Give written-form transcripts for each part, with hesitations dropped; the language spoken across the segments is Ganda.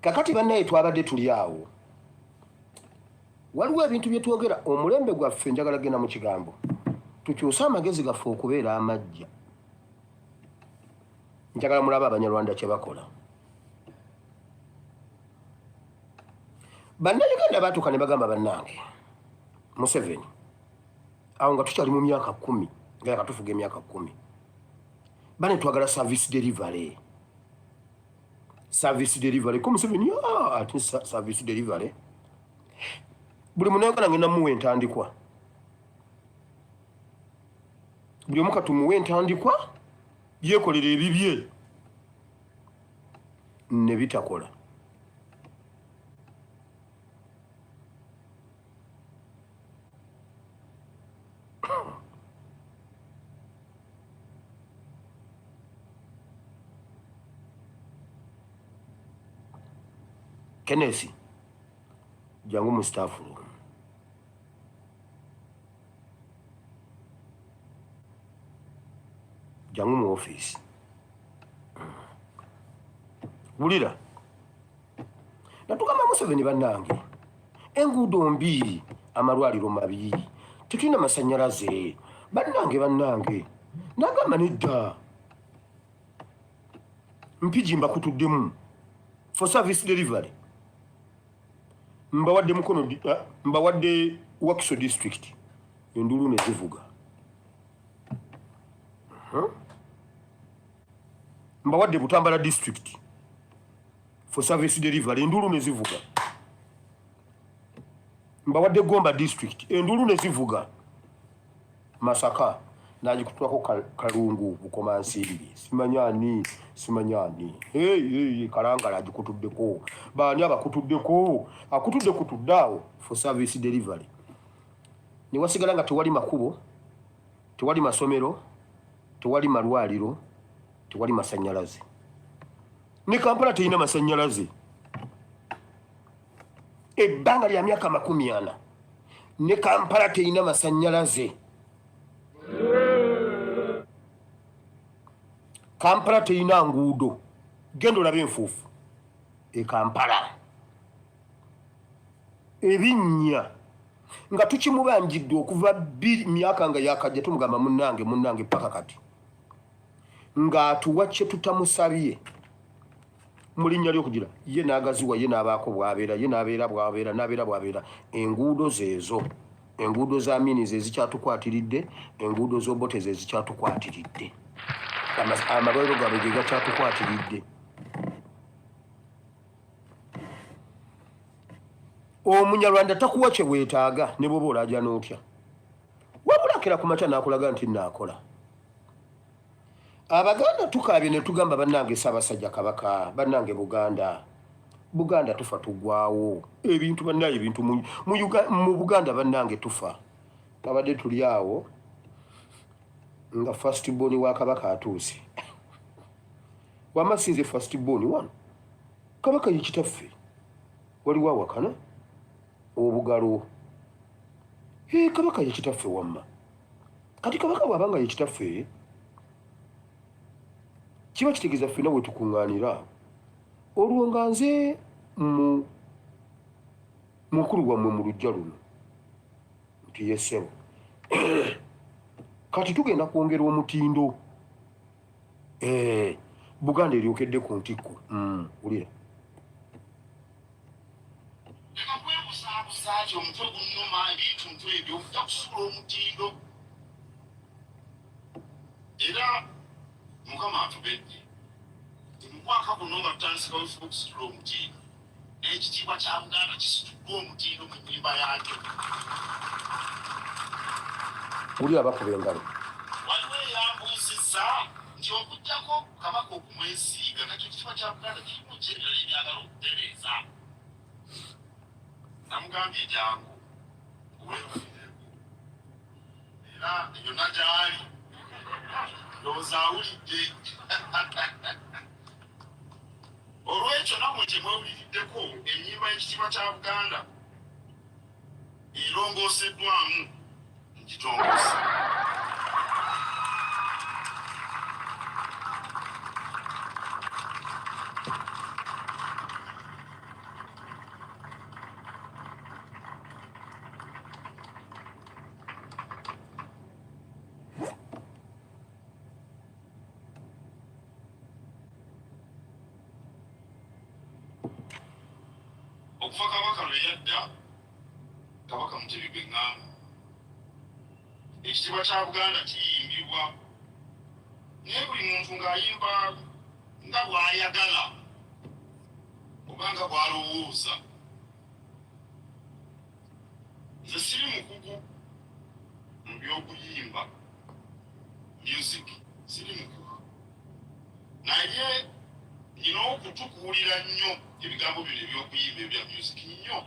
Kakati bannaye twabadde tuli awo, waliwo ebintu bye twogera omulembe gwaffe. Njagala genda mu kigambo, tukyuse amagezi gaffe okubeera amajja. Njagala mulabe Abanyarwanda kye bakola. Bannayuganda baatuuka ne bagamba, bannange, Museveni awo nga tukyali mu myaka 10, nga yakatufuga emyaka 10, bane twagala service delivery, service delivery. Ko Museveni, ah, ati service delivery, buli munayuganda ngenda muwa entandikwa, buli omu katumuwa entandikwa yekolera ebibye. Ne bitakola. Kenneth, jangu mu staff room. Jangu mu office. Wulira, natugamba Museveni, bannange, enguudo mbi, amalwaliro mabi, tetulina masanyalaze, bannange, bannange. Nagamba, nedda, Mpigi mbakutuddemu for service delivery, mbawadde Mukono, mbawadde Wakiso district. Enduulu ne zivuga. Mbawadde Butambala district for service delivery, enduulu ne zivuga. Mbawadde Gomba district, enduulu ne zivuga. Masaka nagikutulako Kalungu, Bukomansimbi, simanyani simanyani, hey, hey, Kalangala agikutuddeko. Baani abakutuddeko? Akutudde kutudde awo for service delivery, newasigala nga tewali makubo, tewali masomero, tewali malwaliro, tewali masanyalaze. Ne Kampala terina masanyalaze ebbanga lya myaka 40. Ne Kampala terina masanyalaze. Kampala terina nguudo. Genda olaba enfuufu e Kampala, ebinnya, nga tukimubanjidde okuva myaka nga yakajja. Tumugamba, munnange, munnange, paka kati ng'atuwa kye tutamusabye mu linnya ly'okugira ye n'agaziwa, ye n'abaako bw'abeera, ye n'abeera bw'abeera, n'abeera bw'abeera. Enguudo zeezo, enguudo za Amini ze zikyatukwatiridde, enguudo z'Obote ze zikyatukwatiridde, amalwaliro gaabwe ge gakyatukwatiridde. Omunyarwanda takuwa kye weetaaga ne bw'oba olaja n'otya, wabula akera ku makya n'akulaga nti naakola. Abaganda tukaabye ne tugamba, bannange, Ssaabasajja Kabaka, bannange, Buganda, Buganda, tufa tugwawo. Ebintu, bannange, ebintu mu Buganda, bannange, tufa. Twabadde tuli awo nga first born wa Kabaka atuuse. Wama sinze first born wano, Kabaka ye kitaffe. Waliwo awakana obugalo? Kabaka ye kitaffe. Wamma kati Kabaka bw'aba nga ye kitaffe, kiba kitegeeza ffenna we tukuŋŋaanira. Olwo nga nze mu mukulu wammwe mu luggya luno nti yesebo, kati tugenda kwongera omutindo. Buganda eryokedde ku ntikko. Wulira. Leka kwebuzaabuza nti omutwe gunnuma, ebintuntu ebyo ojja kusuula omutindo. Era Mukama atubedde nti mu mwaka guno nga tutandisikawo okusitula omutindo, n'ekitiibwa kya Buganda kisituddwa omutindo mu nnyimba yaakyo. Wulira bakuba engalo. Waliwo eyambuuzizza nti okuggyako Kabaka okumwesiiga, nakyo ekitiibwa kya Buganda kirimu ki ebirala ebyagala okutereeza? Namugambye jangu oweebuulireko, era yonna gy'ali ndowooza awulidde. Olw'ekyo nammwe kye mwewuliriddeko, ennyimba y'ekitiibwa kya Buganda erongooseddwamu ngitongoza. Okuva Kabaka lwe yadda, Kabaka Mutebi gwe ŋŋamba, ekitiibwa kya Buganda kiyimbibwa, naye buli muntu ng'ayimba nga bw'ayagala oba nga bw'alowooza. Nze siri mukugu mu by'okuyimba music, siri mukugu, naye nina okutukuwulira nnyo ebigambo bino eby'okuyimba ebya music nnyo,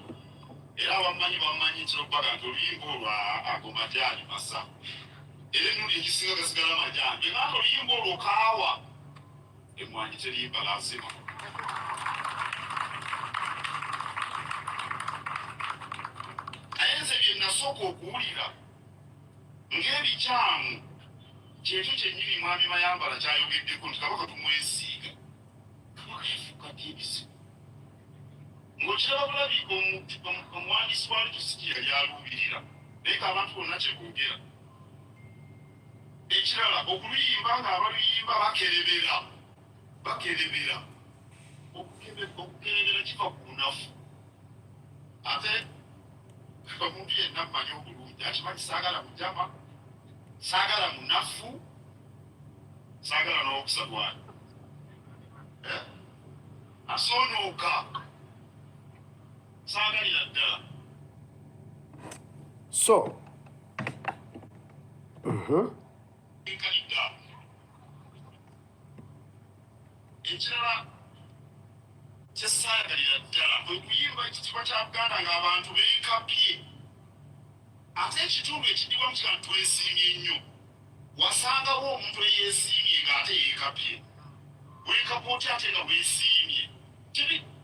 era abamanyi bamanyi ntera okubaga nti oluyimba olwo ago majaani masa, era emirundi egisinga gasigala majaani. Era oluyimba olwo kaawa emwanyi terimba lazima. Naye nze bye nasooka okuwulira ng'ebikyamu kyekyo kyennyini Mwami Mayambala kyayogeddeko nti Kabaka tumwesiiga. Kabaka yafuuka ddi ebizibu? Ng'okiraba bulabi omuwandiisi wa lutusiki yali aluubirira, naye ng'abantu bonna kye boogera. Ekirala, okuluyimba ng'abaluyimba bakerebera, bakerebera. Okukerebera kiva ku bunafu, ate omuntu yenna mmanyi obulungi akimanyi, saagala mujama, saagala munafu, saagala n'okusabwani eh? Asoonooka saagalira ddala. So Ekirala kyesaagalira ddala kwe kuyimba ekitiibwa kya Buganda ng'abantu beekapye, ate ekitundu ekiddibwamu kika nti twesiimye nnyo. Wasangawo omuntu eyeesiimye ng'ate yeekapye. Weekapa otya ate nga weesiimye?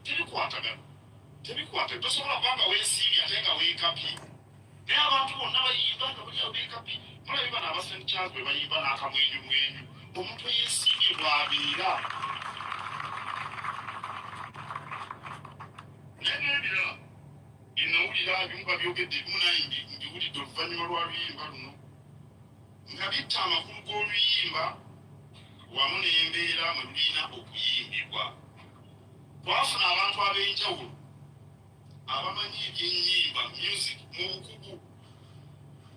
Tebikwatagana, tebikwatagana. Tosobola kuba nga weesiimye ate nga weekapye. Naye abantu bonna bayimba nga bali awo beekapye. Mulabye bano aba St Charles bwe bayimba n'akamwenyumwenyu, omuntu eyeesiimye bw'abeera. Naye n'ebirala bye nawulira, ebimu babyogedde, ebimu naye mbiwulidde oluvannyuma lwa luyimba luno, nga bitta amakulu g'oluyimba wamu n'embeera mwe lulina okuyimbibwa. Twafuna abantu ab'enjawulo abamanyi eby'ennyimba, music, mu bukugu.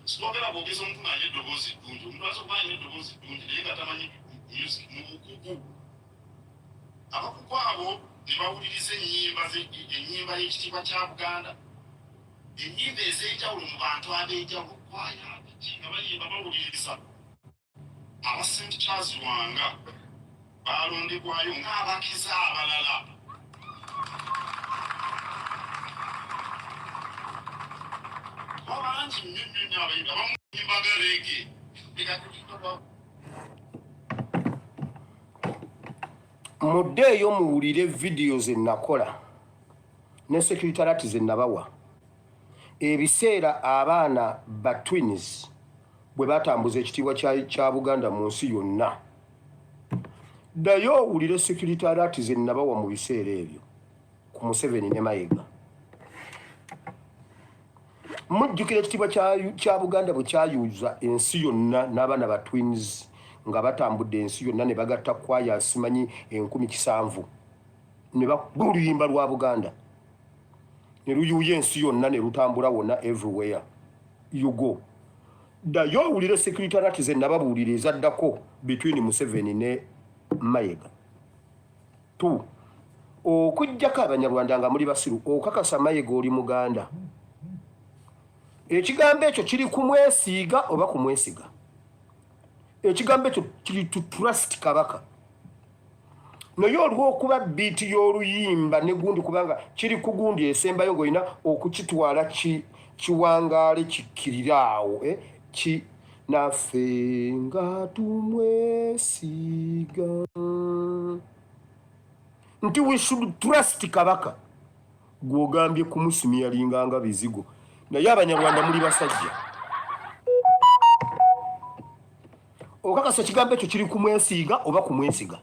Sitwagala bwogeza omuntu ng'alina eddoboozi eddungi. Omuntu ayinza okuba alina eddoboozi eddungi naye nga tamanyi music mu bukugu. Abakugu abo ne bawuliriza ennyimba ennyimba y'ekitiibwa kya Buganda, ennyimba ez'enjawulo mu bantu ab'enjawulo, kwaya biki nga bayimba bawuliriza. Aba St Charles Lwanga baalondebwayo ng'abakiza abalala. Kuba bangi nnyo nnyo nnyo abayimbi abamu bayimba nga reggae. Muddeeyo muwulire vidiyo ze nakola ne security alert ze nabawa ebiseera abaana ba twins bwe batambuza ekitiibwa kya Buganda mu nsi yonna. Ddayo owulire security alert ze nabawa mu biseera ebyo ku Museveni ne Mayiga. Mujjukira ekitiibwa kya Buganda bwe kyayuza ensi yonna n'abaana ba twins nga batambudde ensi yonna ne bagatta kwaya simanyi 7,000 ne bakuba oluyimba lwa Buganda ne luyuuya ensi yonna ne lutambula wonna, everywhere you go. Ddayo owulire security alert ze nababuulira ezaddako between Museveni ne Mayiga. Two, okuggyako Abanyarwanda nga muli basiru, okakasa Mayiga oli Muganda. Ekigambo ekyo kiri kumwesiiga oba kumwesiga? Ekigambo ekyo kiri to trust Kabaka. Naye olw'okuba biiti y'oluyimba ne gundi, kubanga kiri ku gundi esembayo ng'olina okukitwala kiwangaale kikkirire awo, ki naffe nga tumwesiga nti we should trust Kabaka. Gw'ogambye kumusimyalinga nga bizigo, naye Abanyarwanda muli basajja. Okakasa ekigambo ekyo kiri kumwesiiga oba kumwesiga?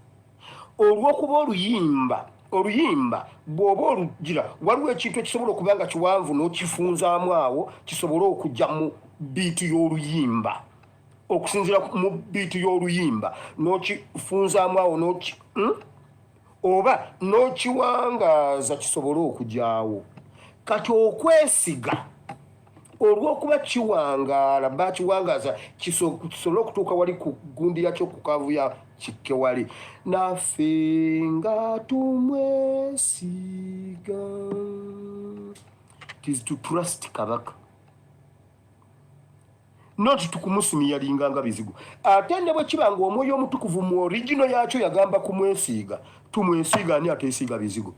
Olw'okuba oluyimba bw'oba olugira, waliwo ekintu ekisobola okuba nga kiwanvu n'okifunzaamu awo kisobole okujja mu biitu y'oluyimba, okusinziira mu biitu y'oluyimba n'okifunzaamu awo oba n'okiwangaaza kisobole okujaawo. Kati okwesiga olw'okuba kiwangaala, bakiwangaaza kisobole okutuuka wali ku gundi yakyo, ku kaavu ya kikke wali, naffe nga tumwesiga. It is to trust Kabaka, not tukumusumiyalinga nga bizigo. Ate ne bwe kiba nga Omwoyo Omutukuvu mu origino yakyo yagamba kumwesiiga, tumwesiiga. Ani ateesiiga bizigo?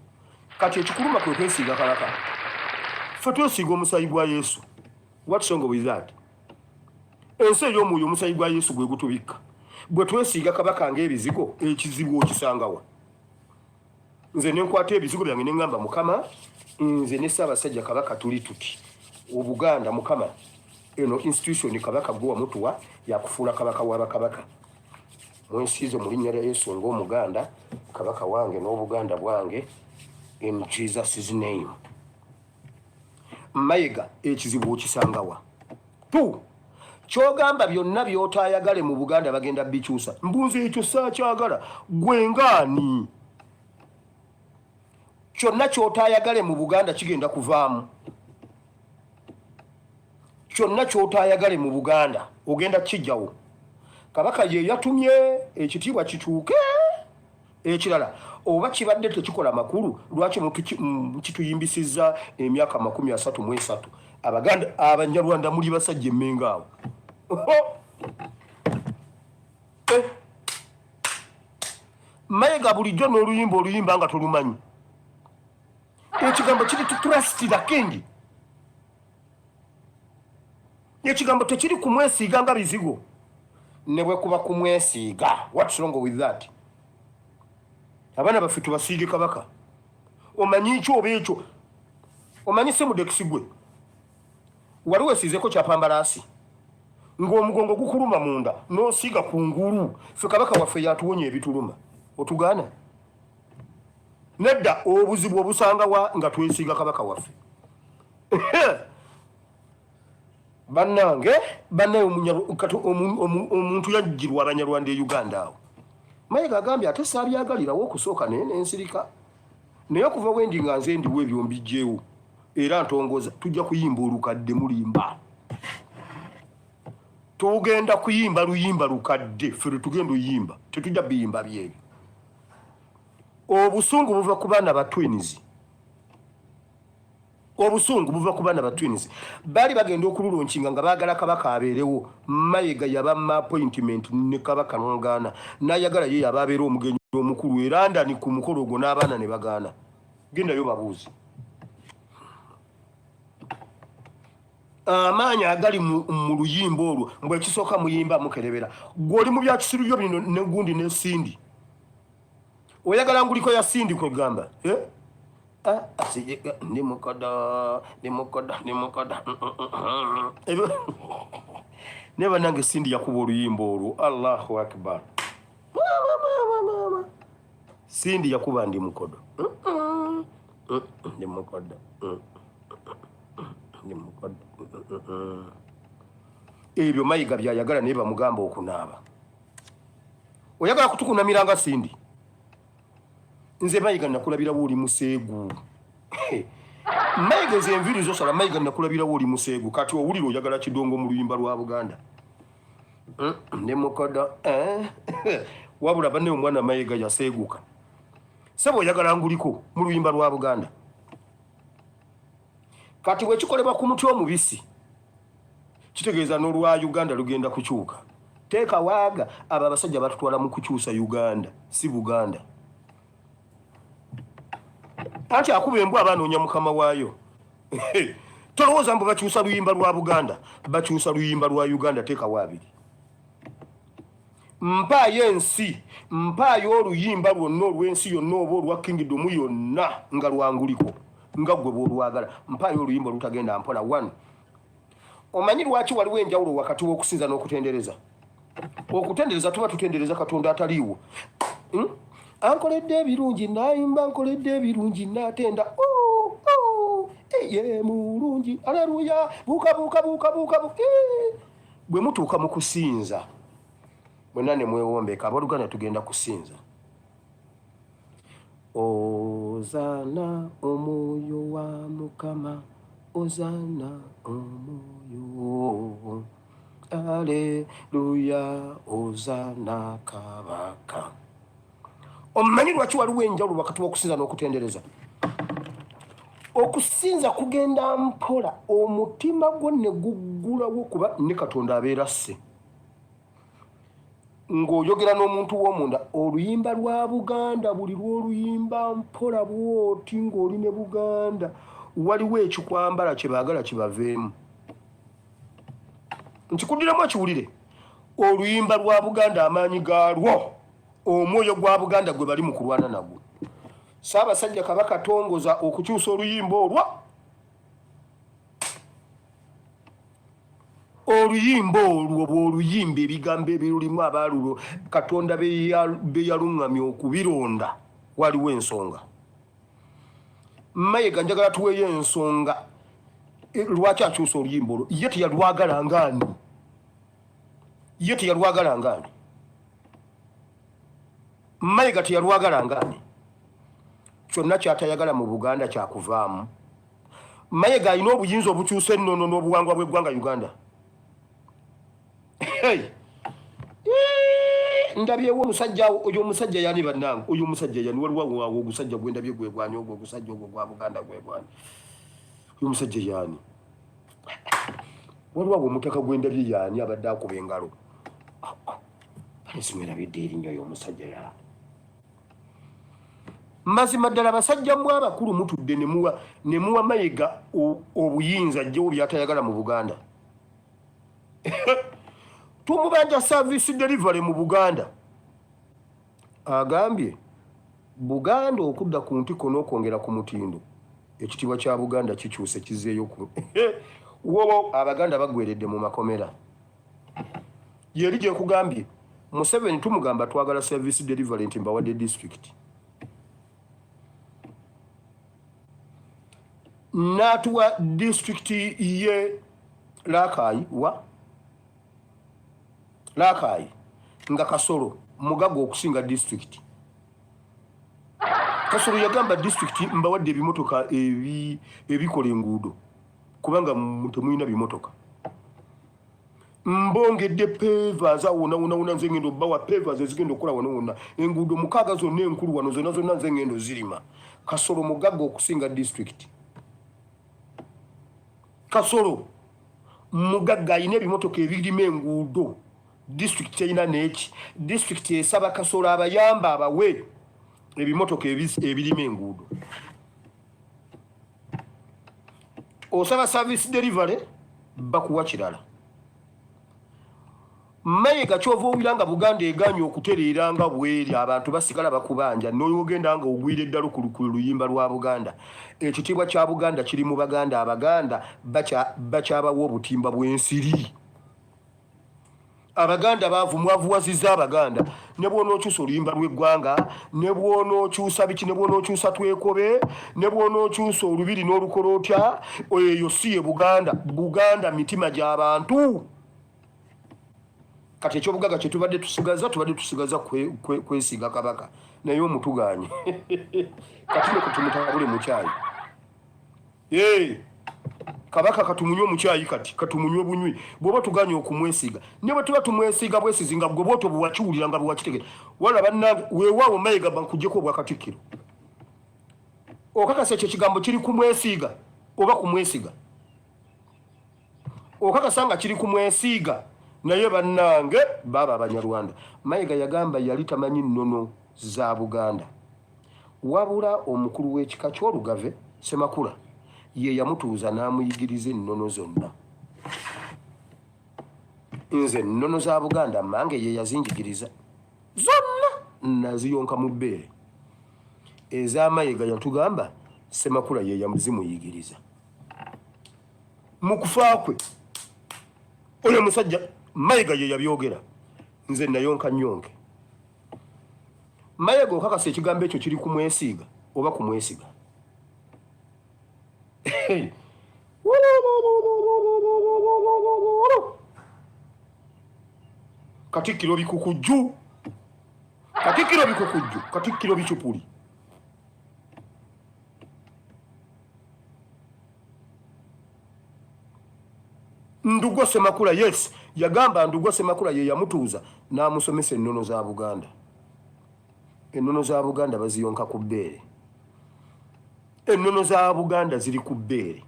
Kati ekikuluma kwe kwesiiga Kabaka. Ffe twesiiga omusaayi gwa Yesu. What's wrong with that? Ensi ey'omwoyo, omusaayi gwa Yesu gwe gutubikka. Bwe twesiiga Kabaka ng'ebizigo, ekizibu okisangawa? Nze nenkwata ebizigo byange neŋŋamba, Mukama, nze ne Ssaabasajja Kabaka tuli tuti, Obuganda, Mukama, eno institution Kabaka gwe wamutuwa yakufuula kabaka w'abakabaka. Mwensiizo mu linnya lya Yesu ng'Omuganda, Kabaka wange n'Obuganda bwange, in Jesus' name. Mayiga, ekizibu okisangawa? Tu kyogamba byonna by'otayagale mu Buganda bagenda bikyusa. Mbuuza, ekyo saakyagala, gwe ngaani? Kyonna ky'otayagale mu Buganda kigenda kuvaamu. Kyonna ky'otayagale mu Buganda ogenda kijjawo. Kabaka ye yatumye ekitiibwa kikyuke. Ekirala, oba kibadde tekikola makulu, lwaki kituyimbisizza emyaka 33? Abaganda, Abanyarwanda, muli basajja emmenga awo. Eh. Mayiga, bulijjo n'oluyimba oluyimba nga tolumanyi. Ekigambo kiri to trust the king. Ekigambo tekiri kumwesiiga nga bizigo. Ne bwe kuba kumwesiiga, what's wrong with that? Abaana baffe tubasiige Kabaka. Omanyi ki oba ekyo omanyi semudekisi gwe wali wesiizeko kyapambalaasi ng'omugongo gukuluma munda n'osiiga ku ngulu? Ffe Kabaka waffe yatuwonya ebituluma, otugaana? Nedda. Obuzibu obusanga wa nga twesiiga Kabaka waffe? Bannange, bannaye, omuntu yajjirwa Abanyarwanda e Uganda awo. Mayiga agambye ate saabyagalirawo okusooka, naye nensirika. Naye okuva wendi nga nze ndiwo, ebyo mbijjeewo era ntongoza, tujja kuyimba olukadde. Mulimba. Tugenda kuyimba luyimba lukadde. Ffe lwetugenda oyimba, tetujja biyimba byebyo. Obusungu buva ku baana ba twins. Obusungu buva ku baana ba twins. Baali bagenda okululonkinga nga baagala Kabaka abeerewo. Mayiga yabamma appointment ne Kabaka n'ogaana, n'ayagala ye yaba abeera omugenyi omukulu era ndani ku mukolo ogwo, n'abaana ne bagaana. Gendayo babuuzi amaanyi agali mu luyimba olwo. Mbwe ekisooka muyimba mukerebera. Gwe oli mu bya kisiru byo bino negundi nesindi oyagala nguliko ya Sindi kwegamba, eh? Ah, ndi mukodo, ndi mukodo, ndi mukodo. Naye banange, Sindi yakuba oluyimba olwo. Allahu akbar! Mama, Sindi yakuba ndi mukodo, ndi mukodo, ndi mukodo. Ebyo Mayiga byayagala, naye bamugamba okunaaba. Oyagala kutukunamira nga Sindi? Nze Mayiga nakulabirawo oli museegu. Mayiga, ezo enviiri zosala. Mayiga, nakulabirawo oli museegu. Kati owulira oyagala kidongo mu luyimba lwa Buganda. Ndi mukodo, eh? Wabula banne, omwana Mayiga yaseeguka. Sebo, oyagala nguliko mu luyimba lwa Buganda. Kati bwekikolebwa ku muti omubisi, kitegeeza n'olwa Uganda lugenda kukyuka. Teeka waaga abo abasajja batutwala mu kukyusa Uganda, si Buganda. Anti akuba embwa aba anoonya mukama waayo. Tolowooza mbu bakyusa luyimba lwa Buganda, bakyusa luyimba lwa Uganda. Teekawo abiri. Mpaayo ensi, mpaayo oluyimba lwonna olw'ensi yonna oba olwa kingdom yonna nga lwanguliko nga gwe bw'olwagala. Mpaayo oluyimba olutagenda mpola. One, omanyi lwaki waliwo enjawulo wakati w'okusinza n'okutendereza? Okutendereza tuba tutendereza Katonda ataliiwo. Ankoledde ebirungi, nayimba, nkoledde ebirungi, natenda. Oh, oh, ye mulungi, aleluya, buuka buuka buuka buuka. Bwe mutuuka mu kusinza mwenna ne mwewombeka, abooluganda, tugenda kusinza. Ozana omwoyo wa Mukama, ozana omwoyo, aleluya, ozana Kabaka. Omanyi lwaki waliwo enjawulo wakati w'okusinza n'okutendereza? Okusinza kugenda mpola, omutima gwo ne guggulawo, kuba ne Katonda abeera asse ng'oyogera n'omuntu w'omunda. Oluyimba lwa Buganda buli lw'oluyimba mpola bwoti ng'oli ne Buganda, waliwo ekikwambala kye baagala kibaveemu. Nkikuddiramu akiwulire. Oluyimba lwa Buganda, amaanyi gaalwo, omwoyo gwa Buganda gwe bali mu kulwana nagwo. Ssaabasajja Kabaka tongoza okukyusa oluyimba olwo. Oluyimba olwo bw'oluyimba, ebigambo ebirulimu abaalulo Katonda be yaluŋŋamya okubironda, waliwo ensonga. Mayiga, njagala tuweeyo ensonga lwaki akyusa oluyimba olwo. Ye teyalwagala ngaani? Ye teyalwagala ngaani? Mayiga teyalwagala ngaani? Kyonna kyatayagala mu Buganda kyakuvaamu. Mayiga alina obuyinza obukyusa ennono n'obuwangwa bw'eggwanga Uganda. Hey! Ndabyewo omusajja oyo. Omusajja yani bannange? Oyo omusajja yani? Waliwo awo ogusajja gwendabye, gwe gwani ogwo? Ogusajja ogwo gwa Buganda gwe gwani? Oyo omusajja yani? Waliwo awo omutaka gwendabye, yani abadde akuba engalo? Bane simwerabidde erinnya. Oyo omusajja yani? Mazima ddala, basajja mmwe abakulu mutudde ne muwa Mayiga obuyinza ajjewo byatayagala mu Buganda. Tumubanja service delivery mu Buganda. Agambye Buganda okudda ku ntiko n'okwongera ku mutindo, ekitiibwa kya Buganda kikyuse kizeeyo ku wobo. Abaganda bagweredde mu makomera. Yeri gyekugambye Museveni tumugamba twagala service delivery nti mbawadde district, n'atuwa district ye Lakayi wa Lakayi, nga Kasolo mugaga okusinga district. Kasolo yagamba district mbawadde ebimotoka ebikola enguudo kubanga temulina bimotoka, mbongedde pavers awo wonna wonna wonna, nze ngenda obbawa pavers ezigenda okukola wano wonna enguudo 6 zonna enkulu wano zonna zonna nze ngenda ozirima. Kasolo mugagga okusinga district. Kasolo mugagga, alina ebimotoka ebirima enguudo, district terina neeki. District esaba Kasolo abayamba abawe ebimotoka ebirima enguudo. Osaba service delivery, bakuwa kirala. Mayiga, kyova owulira nga Buganda eganye okutereera nga bweri, abantu basigala bakubanja noyogenda nga ogwira eddalo ku luyimba lwa Buganda. Ekitiibwa kya Buganda kiri mu Baganda. Abaganda bakyabawa obutimba bw'ensiri. Abaganda baavu, mwavuwaziza Abaganda. Ne bwonookyusa oluyimba lw'eggwanga, ne bwonookyusa biki, ne bwonookyusa twekobe, ne bwonookyusa olubiri n'olukola otya, eyo si ye Buganda. Buganda mitima gy'abantu. Kati ekyobugaga kyetubadde tusigaza, tubadde tusigaza kwesiga Kabaka, naye omutuganye. Kati ne kutumutabule mukyayi Kabaka katumunywe omukyayi, kati katumunywe bunywi. Bwoba tuganye okumwesiga, ne bwe tuba tumwesiga bwesizi nga gwe bwotyo bwewakiwulira nga bwewakitegera. Wala bannange, weewaawo Mayiga bankuggyeko obwakatikkiro. Okakasa ekyo ekigambo kiri kumwesiiga oba kumwesiga? Okakasa nga kiri kumwesiiga? Naye bannange baaba Abanyarwanda. Mayiga yagamba yali tamanyi nnono za Buganda, wabula omukulu w'ekika ky'Olugave Semakula ye yamutuuza n'amuyigiriza ennono zonna. Nze ennono za Buganda mange ye yazinjigiriza zonna, naziyonka mu bbeere. Ez'Amayiga yatugamba Semakula ye yamuzimuyigiriza mu kufa kwe. Oyo musajja Mayiga ye yabyogera, nze nayonka nyonke. Mayiga, okakasa ekigambo ekyo kiri kumwesiiga oba kumwesiga? Katikkiro bikukujju, katikkiro bikukujju, katikkiro bicupuli. Ndugwa Ssemakula, yes, yagamba Ndugwa Ssemakula ye yamutuuza n'amusomesa ennono za Buganda. Ennono za Buganda baziyonka ku bbeere. Ennono za Buganda ziri ku bbeere.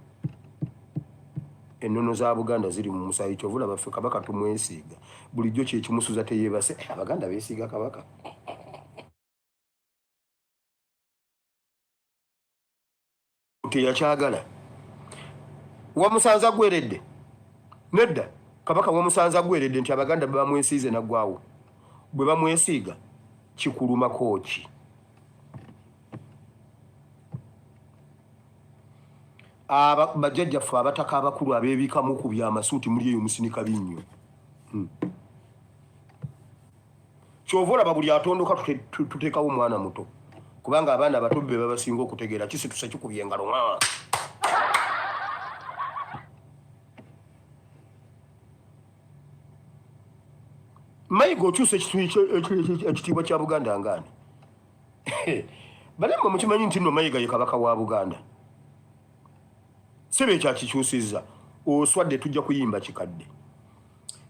Ennono za Buganda ziri mu musaayi. Kyova olaba ffe Kabaka tumwesiiga bulijjo, kyekimusuza teyeebase. Eh, Abaganda beesiiga Kabaka. Teyakyagala wamusanze agweredde nedda. Kabaka wamusanze agweredde nti Abaganda bamwesiize naggwawo. Bwe bamwesiiga kikulumako ki? Bajjajjaffe abataka abakulu abeebikamu ku byamasuuti muli eyo musinika binnyo. Kyova olaba buli atondoka tuteekawo omwana muto, kubanga abaana abato be babasinga okutegeera. Kisitusa kikubye engalo. Mayiga okyusa ekitiibwa kya Buganda ngaani? Bale mmwe mukimanyi nti nno Mayiga ye kabaka wa Buganda. Sebe ekyakikyusizza oswadde. Tujja kuyimba kikadde.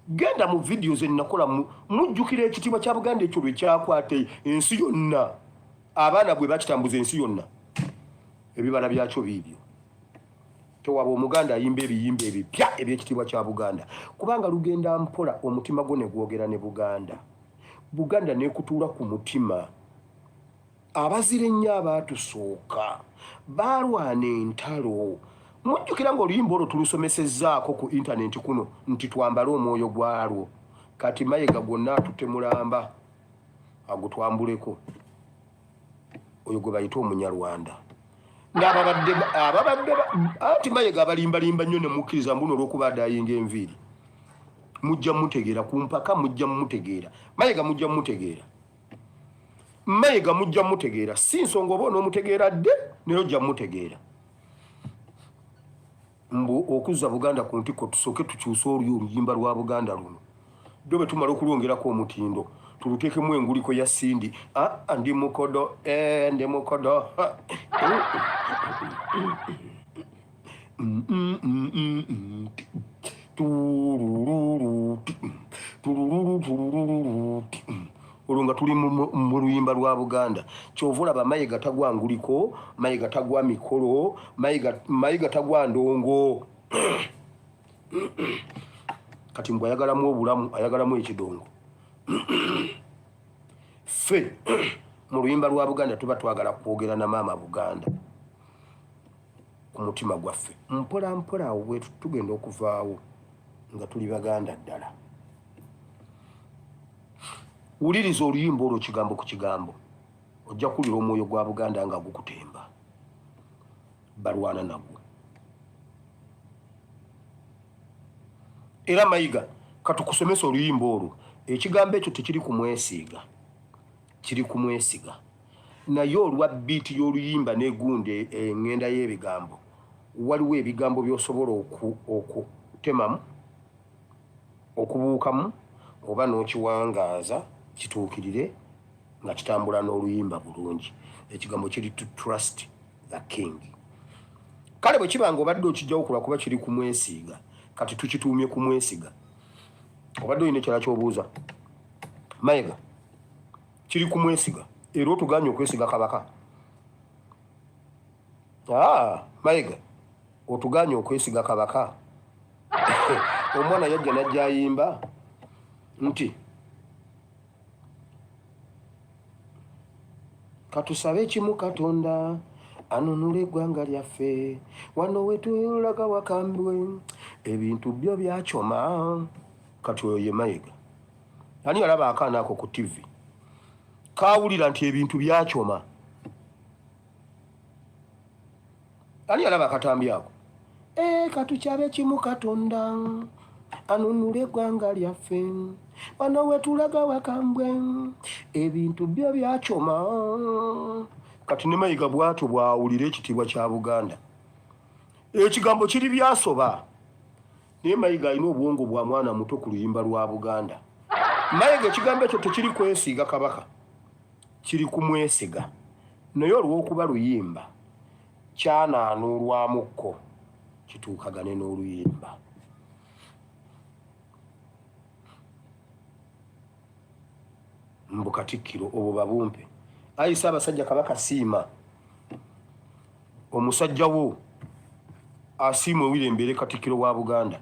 Genda mu vidiyo ze nakola, mujjukira ekitiibwa kya Buganda ekyo lwe kyakwata ensi yonna, abaana bwe bakitambuza ensi yonna. Ebibala byakyo biibyo. Tewaba Omuganda ayimba ebiyimba ebipya ebyekitiibwa kya Buganda, kubanga lugenda mpola omutima gwo ne gwogera ne Buganda. Buganda nekutuula ku mutima. Abazira ennyo abaatusooka baalwana entalo. Mujjukira ng'oluyimba olwo tulusomesezzaako ku intaneti kuno nti twambale omwoyo gwalwo. Kati Mayiga gwonna atutte mulamba agutwambuleko, oyo gwe bayita Omunyarwanda n'ababadde ababadde anti Mayiga abalimbalimba nnyo ne mukkiriza mbuno olw'okuba adayinga enviiri. Mujja mutegeera ku mpaka, mujja mutegeera Mayiga, mujja mutegeera Mayiga, mujja mutegeera. Si nsonga oba onoomutegeera dde, naye ojja mutegeera. Mbu okuzza Buganda ku ntikko tusooke tukyuse olyo oluyimba lwa Buganda luno ddo, bwe tumala okulwongerako omutindo tuluteekemu enguliko ya Sindi. Ah, ndi mukodo, eh, ndi mukodo. Olwo nga tuli mu luyimba lwa Buganda. Kyova olaba Mayiga tagwa nguliko, Mayiga tagwa mikolo, Mayiga tagwa ndongo. Kati mbwe ayagalamu obulamu, ayagalamu ekidongo. Ffe mu luyimba lwa Buganda tuba twagala kwogera na maama Buganda ku mutima gwaffe mpola mpola. Awo bwe tugenda okuvaawo nga tuli Baganda ddala. Wuliriza oluyimba olwo kigambo ku kigambo, ojja kuwulira omwoyo gwa Buganda nga gukutemba. Balwana nagwo. Era Mayiga, katukusomesa oluyimba olwo. Ekigambo ekyo tekiri kumwesiiga, kiri kumwesiga, naye olwa beat y'oluyimba negundi eŋŋenda y'ebigambo, waliwo ebigambo by'osobola okutemamu, okubuukamu oba n'okiwangaaza kituukirire nga kitambula n'oluyimba bulungi. Ekigambo kiri "to trust the king". Kale bwe kiba nga obadde okijjawo kulwakuba kiri kumwesiiga, kati tukituumye kumwesiga. Obadde olina ekirala ky'obuuza, Mayiga? Kiri kumwesiga, era otuganye okwesiga kabaka. Aa, Mayiga, otuganye okwesiga kabaka. Omwana yajja najja ayimba nti katusabe kimu Katonda anunula eggwanga lyaffe, wano wetulaga wakambwe, ebintu byo byacoma. Kati oyo ye Mayiga. Ani yalaba akaana ako ku TV kawulira nti ebintu byacoma? Ani yalaba akatambi ako? E, katukyabe kimu Katonda anunula eggwanga lyaffe, wano wetulaga wakambwe, ebintu byo byacoma. Kati ne Mayiga bwatyo bwawulira ekitiibwa kya Buganda. Ekigambo kiri byasoba, naye Mayiga alina obwongo bwa mwana muto ku luyimba lwa Buganda. Mayiga, ekigambo ekyo tekiri kwesiiga kabaka, kiri kumwesiga, naye olw'okuba luyimba kyanaanuulwamukko kituukagane n'oluyimba. Mbu Katikkiro obwo babumpe. Ayi Ssaabasajja Kabaka siima omusajja wo asiimwe wire mbeere Katikkiro wa Buganda.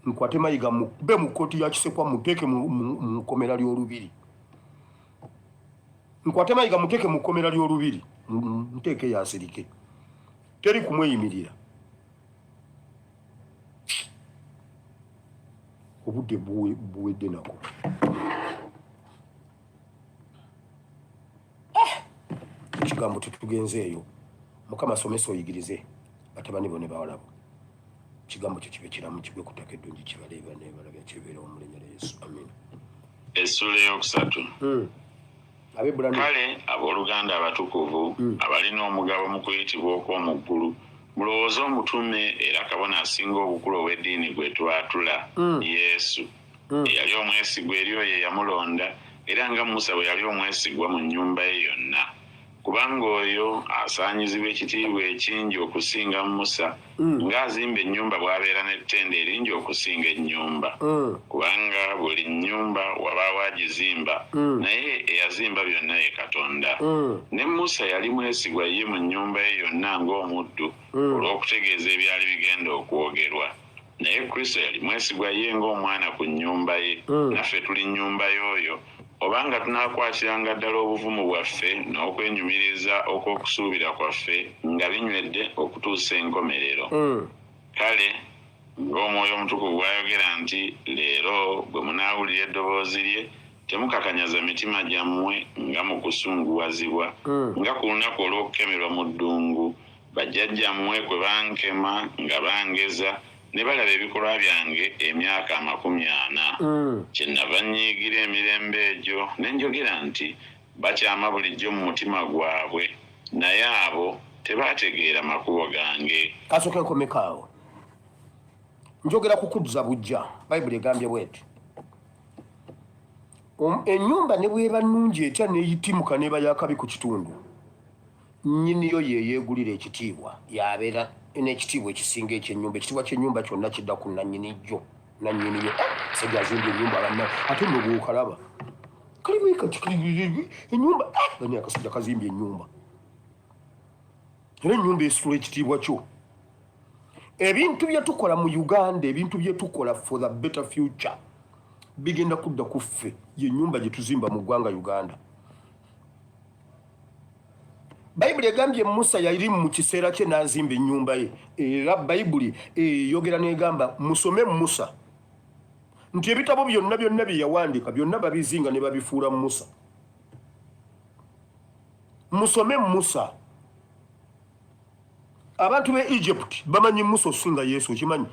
Nkwate Mayiga mukube mu kkooti ya Kisekwa muteeke mu kkomera ly'Olubiri. Nkwate Mayiga muteeke mu kkomera ly'Olubiri nteeke yasirike. Teri kumweyimirira. Obudde buwedde nako. Ah! Ekigambo tetugenzeeyo. Mukama somesa oyigirize batabani bo ne bawala bo. Ekigambo kyo kibe kiramu kigwe ku ttaka eddungi kibale ebibala n'ebibala bya kibeerewo mu linnya lya Yesu. Amiina. Essuula eyokusatu. Kale abooluganda abatukuvu, abalina omugabo mu kuyitibwa okw'omu ggulu, mulowooze omutume era kabona asinga obukulu ow'eddiini gwe twatula, Yesu, eyali omwesigwa eri oyo eyamulonda, era nga Musa bwe yali omwesigwa mu nnyumba ye yonna. Kubanga oyo asaanyizibwa ekitiibwa ekingi okusinga Musa, ng'azimba ennyumba bw'abeera n'ettendo eringi okusinga ennyumba. Kubanga buli nnyumba wabaawo agizimba, naye eyazimba byonna ye Katonda. Ne Musa yali mwesigwa ye mu nnyumba ye yonna ng'omuddu olw'okutegeeza ebyali bigenda okwogerwa. Naye Kristo yali mwesigwa ye ng'omwana ku nnyumba ye, naffe tuli nnyumba y'oyo, Obanga tunaakwatiranga ddala obuvumu bwaffe n'okwenyumiriza okw'okusuubira kwaffe nga binywedde okutuusa enkomerero. Kale, ng'Omwoyo Omutukuvu bw'ayogera nti, Leero bwe munaawulira eddoboozi lye, temukakanyaza mitima gyammwe nga mu kusunguwazibwa, nga ku lunaku olw'okukemerwa mu ddungu, Bajjajjammwe kwe bankema nga bangeza, ne balaba ebikolwa byange emyaka 40. Kyennava nnyiigira emirembe egyo, ne njogera nti Bakyama bulijjo mu mutima gwabwe, naye abo tebaategeera makubo gange. Kansooke nkomeko awo. Njogera ku kudza buggya. Bayibuli egambye bw'eti, Ennyumba ne bw'eba nnungi etya n'eyitimuka n'eba y'akabi ku kitundu, Nnyiniyo ye yeegulira ekitiibwa, y'abeera n'ekitiibwa ekisinga eky'ennyumba. Ekitiibwa ky'ennyumba kyonna kidda ku nannyini yo, nannyini yo. Eh, musajja azimbye ennyumba banna, ate nno bw'okalaba kalimu kati ennyumba, eh, banni akasajja kazimbye ennyumba, era ennyumba esitula ekitiibwa kyo. Ebintu bye tukola mu Uganda, ebintu bye tukola for the better future bigenda kudda ku ffe, ye nnyumba gye tuzimba mu ggwanga Uganda. Bayibuli egambye Musa yali mu kiseera kye n'azimba ennyumba ye, era Bayibuli eyogera n'egamba musome Musa nti ebitabo byonna byonna bye yawandiika byonna babizinga ne babifuula Musa. Musome Musa. Abantu b'e Egypt bamanyi Musa osinga Yesu, okimanyi?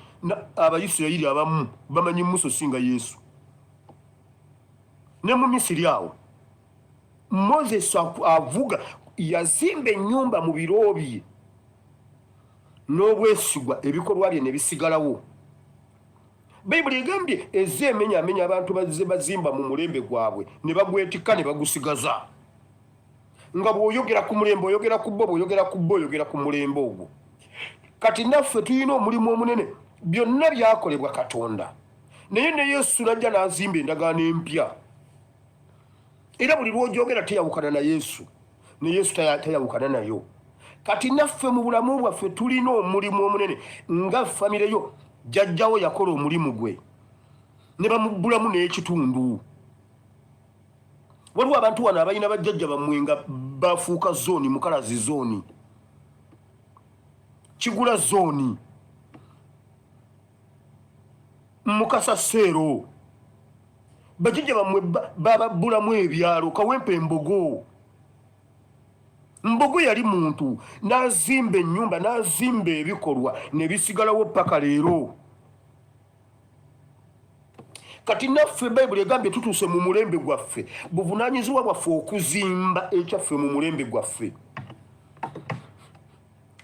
Abayisirayiri abamu bamanyi Musa osinga Yesu. Ne mu Misiri awo Moses avuga yazimba ennyumba mu biro bye n'obwesigwa, ebikolwa bye ne bisigalawo. Bayibuli egambye ezze emenyaamenya abantu bazze bazimba mu mulembe gwabwe ne bagwetikka ne bagusigaza. Nga bw'oyogera ku mulembe oyogera ku bo, bw'oyogera ku bo oyogera ku mulembe ogwo. Kati naffe tulina omulimu omunene, byonna byakolebwa Katonda, naye ne Yesu n'ajja n'azimba endagaano empya. Era buli lw'ogyogera teyawukana na Yesu, ne Yesu tayawukana nayo. Kati naffe mu bulamu bwaffe tulina omulimu omunene nga famire yo. Jjajjawo yakola omulimu gwe ne bamubbulamu n'ekitundu. Waliwo abantu wano abalina bajjajja bammwe nga bafuuka zooni, mukalazi zooni, kigula zooni, mukasa seero. Bajjajja bammwe bababbulamu ebyalo, Kawempe Embogo. Mbogo yali muntu n'azimba ennyumba n'azimba ebikolwa ne bisigalawo paka leero. Kati naffe Bayibuli egambye tutuuse mu mulembe gwaffe, buvunaanyizibwa bwaffe okuzimba ekyaffe mu mulembe gwaffe.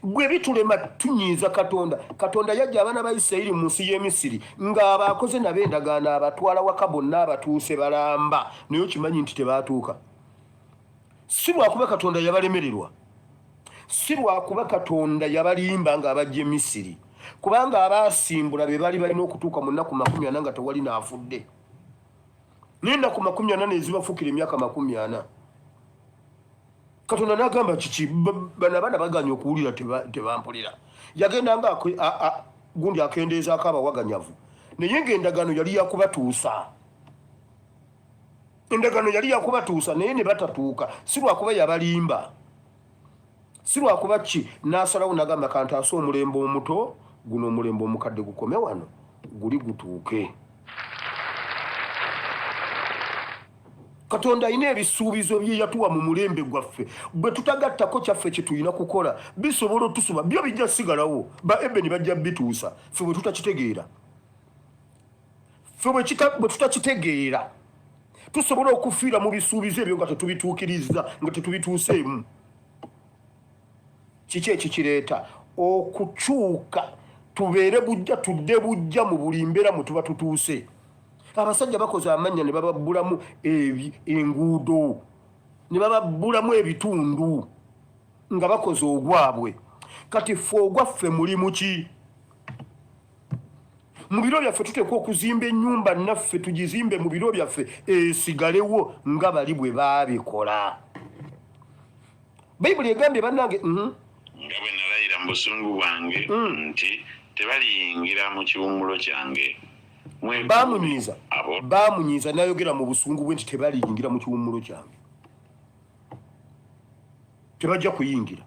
Bwe bitulema tunyiiza Katonda. Katonda yajja abaana ba Isirayiri mu nsi y'e Misiri ng'abaakoze nabo endagaano, abatwala waka bonna abatuuse balamba, naye okimanyi nti tebaatuuka. Si lwakuba Katonda yabalemererwa, si lwakuba Katonda yabalimba ng'abajja e Misiri, kubanga abaasimbula be baali balina okutuuka mu nnaku 40 nga tewali n'afudde. N'ennaku 40 nezibafuukira emyaka 40. Katonda n'agamba kiki? Bano abaana baganye okuwulira, tebampulira. Yagenda nga gundi akendeezaako abawaganyavu, naye ng'endagaano yali yakubatuusa, endagaano yali yakubatuusa, naye ne batatuuka. Si lwakuba yabalimba, si lwakuba ki, n'asalawo n'agamba kantaase omulembe omuto guno, omulembe omukadde gukome wano, guli gutuuke. Katonda alina ebisuubizo bye yatuwa mu mulembe gwaffe, bwe tutagattako kyaffe kye tulina kukola bisobola otusuba, byo bijja sigalawo, ba Ebeni bajja bituusa. Ffe bwe tutakitegeera, ffe bwe tutakitegeera tusobola okufiira mu bisuubizo ebyo nga tetubituukirizza, nga tetubituuseemu. Kiki ekikireeta? Okukyuka, tubeere bujja, tudde bujja mu buli mbeera mwe tuba tutuuse. Abasajja bakoze amannya ne bababbulamu enguudo, ne bababbulamu ebitundu nga bakoze ogwabwe. Kati ffe ogwaffe mulimu ki? Mu biro byaffe tuteekwa okuzimba ennyumba naffe tugizimbe mu biro byaffe esigalewo nga bali bwe baabikola. Bayibuli egambye bannange. Nga bwe nalayira mu busungu bwange nti tebaliyingira mu kiwummulo kyange. Bamunyiiza, bamunyiiza, nayogera mu busungu bwe nti tebaliyingira mu kiwummulo kyange, tebajja kuyingira.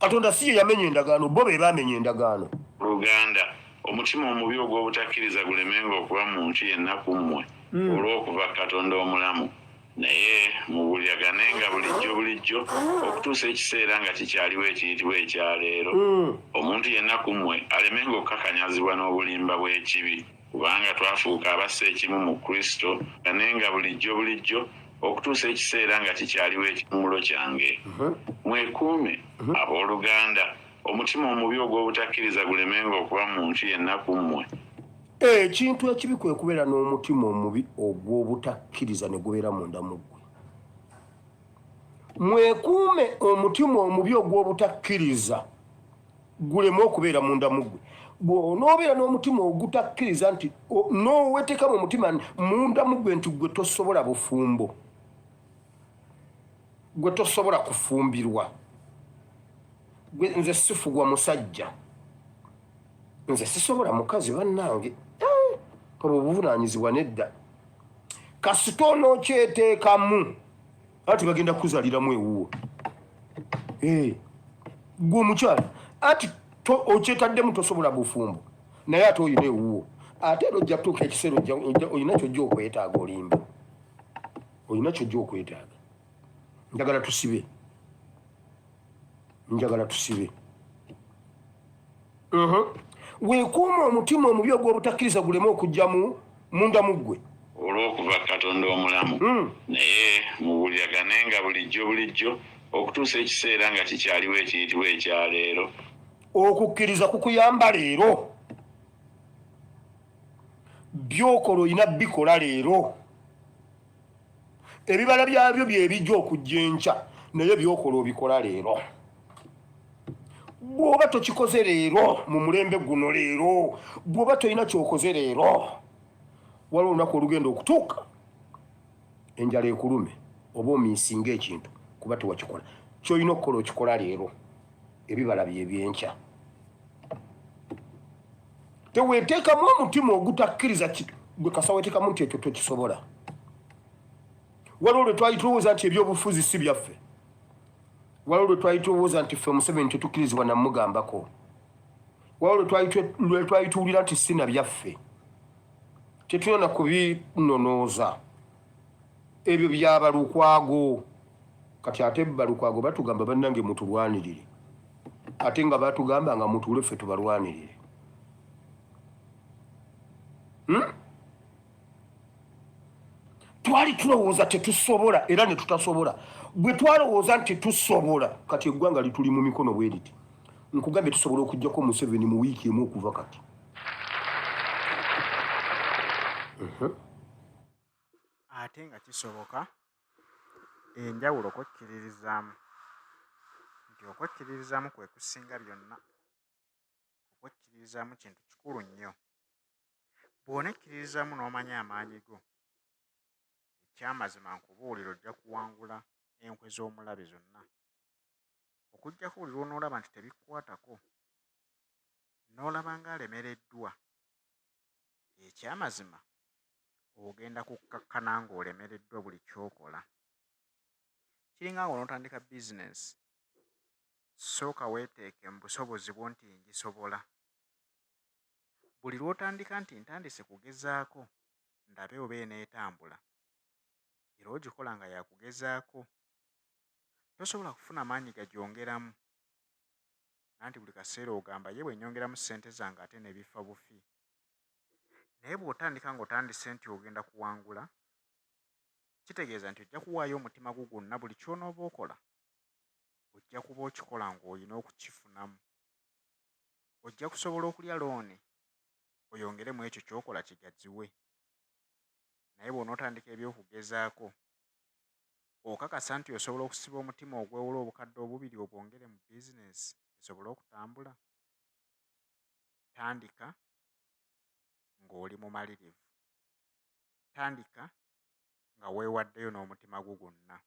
Katonda si ye yamenya endagaano, bo be bamenya endagaano. Luganda, omutima omubi ogw'obutakkiriza gulemenga okuba muntu yenna ku mmwe olw'okuva Katonda omulamu, naye mubuuliraganenga bulijjo bulijjo okutuusa ekiseera nga kikyaliwo ekiyitibwa ekyaleero, omuntu yenna ku mmwe alemenga okukakanyazibwa n'obulimba bw'ekibi, kubanga twafuuka abassa ekimu mu Kristo ganenga bulijjo bulijjo okutuusa ekiseera nga kikyaliwo ekiwummulo kyange. Mwekuume, abooluganda, omutima omubi ogw'obutakkiriza gulemenga okuba muntu yenna ku mmwe. Ekintu ekibi kwe kubeera n'omutima omubi ogw'obutakkiriza ne gubeera munda mu ggwe. Mwekuume omutima omubi ogw'obutakkiriza guleme okubeera munda mu ggwe. Bw'onoobeera n'omutima ogutakkiriza nti n'oweteeka mu mutima munda mu ggwe nti ggwe tosobola bufumbo, gwe tosobola kufumbirwa, gwe nze sifugwa musajja, nze sisobola mukazi, bannange obwo obuvunaanyizibwa nedda. Kasita onookyeteekamu anti bagenda kukuzaaliramu ewuwo. Gwe omukyala anti okyetaddemu tosobola bufumbo, naye ate olina ewuwo, ate era ojja kutuuka ekiseera olina kyojja okwetaaga, olimba olina kyojja okwetaaga. Njagala tusibe, njagala tusibe. Weekuuma omutima omubi ogw'obutakkiriza guleme okujja munda mu ggwe olw'okuva Katonda omulamu, naye mubuuliraganenga bulijjo bulijjo okutuusa ekiseera nga kikyaliwo ekiyitibwa ekyaleero. Okukkiriza kukuyamba leero, by'okola olina bikola leero, ebibala byabyo bye bijja okujja enkya, naye by'okola obikola leero. Bw'oba tokikoze leero mu mulembe guno leero, bw'oba tolina ky'okoze leero, waliwo olunaku olugenda okutuuka enjala ekulume oba omiisinga ekintu kuba tewakikola. Ky'olina okukola okikola leero, ebibala bye byenkya. Teweeteekamu omutima ogutakkiriza, gwe kasa weteekamu nti ekyo tokisobola. Waliwo lwe twali tulowooza nti ebyobufuzi si byaffe, waliwo lwe twali tulowooza nti ffe Museveni tetukkirizibwa namugambako, waliwo lwe twali tuwulira nti si na byaffe, tetulina na kubinonooza, ebyo byabalukwago. Kati ate balukwago batugamba bannange mutulwanirire, ate nga batugamba nga mutuule ffe tubalwanirire. Twali tulowooza tetusobola era ne tutasobola. Bwe twalowooza nti tusobola, kati eggwanga lituli mu mikono bwe riti. Nkugambye tusobola okuggyako Museveni mu wiiki emu okuva kati. Ate nga kisoboka, enjawulo kwekkiririzaamu, nti okwekkiririzaamu kwe kusinga byonna. Okwekkiririzaamu kintu kikulu nnyo. Bw'onekkiririzaamu n'omanya amaanyi go. Ekyamazima nkubuulira ojja kuwangula enkwe z'omulabe zonna. Okuggyako buli lw'onoolaba nti tebikukwatako, n'olaba ng'alemereddwa, ekyamazima ogenda kukkakkana ng'olemereddwa buli ky'okola. Kiringa ng'onootandika bizinensi, sooka weeteeke mu busobozi bwo nti ngisobola. Buli lw'otandika nti ntandise kugezaako ndabe oba eneetambula, era ogikola nga yakugezaako, tosobola kufuna maanyi gagyongeramu. Nanti buli kaseera ogamba ye bwe nnyongeramu ssente zange ate ne bifa bufi. Naye bw'otandika ng'otandise nti ogenda kuwangula, kitegeeza nti ojja kuwaayo omutima gwo gwonna buli ky'onooba okola ojja kuba okikola ng'olina okukifunamu. Ojja kusobola okulya looni oyongere mu ekyo ky'okola kigaziwe. Naye bw'onootandika eby'okugezaako, okakasa nti osobola okusiba omutima ogwewola 2000 obwongere mu bizinensi esobole okutambula? Tandika ng'oli mumalirivu. Tandika nga weewaddeyo n'omutima gwo gwonna.